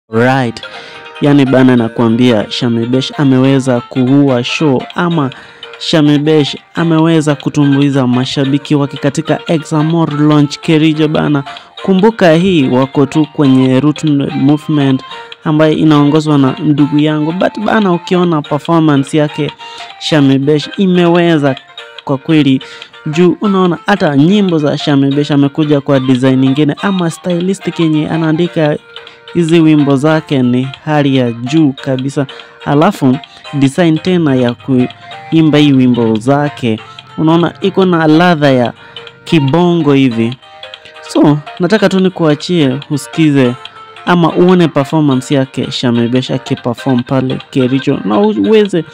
Right. Yani bana, nakwambia Shammy Besh ameweza kuua show, ama Shammy Besh ameweza kutumbuiza mashabiki wake katika Examore launch Kericho bana. Kumbuka hii wako tu kwenye Root Movement ambayo inaongozwa na ndugu yangu, but bana, ukiona performance yake Shammy Besh imeweza kwa kweli juu, unaona hata nyimbo za Shammy Besh amekuja kwa design nyingine ama stylistic yenye anaandika hizi wimbo zake ni hali ya juu kabisa. Alafu design tena ya kuimba hii wimbo zake unaona iko na ladha ya kibongo hivi. So nataka tu nikuachie usikize ama uone performance yake Shammy Besh akiperform pale Kericho, na uweze,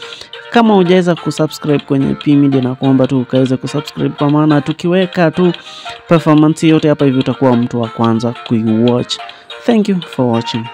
kama hujaweza kusubscribe kwenye P Media, na kuomba tu ukaweze kusubscribe, kwa maana tukiweka tu performance yote hapa hivi utakuwa mtu wa kwanza kuiwatch. Thank you for watching.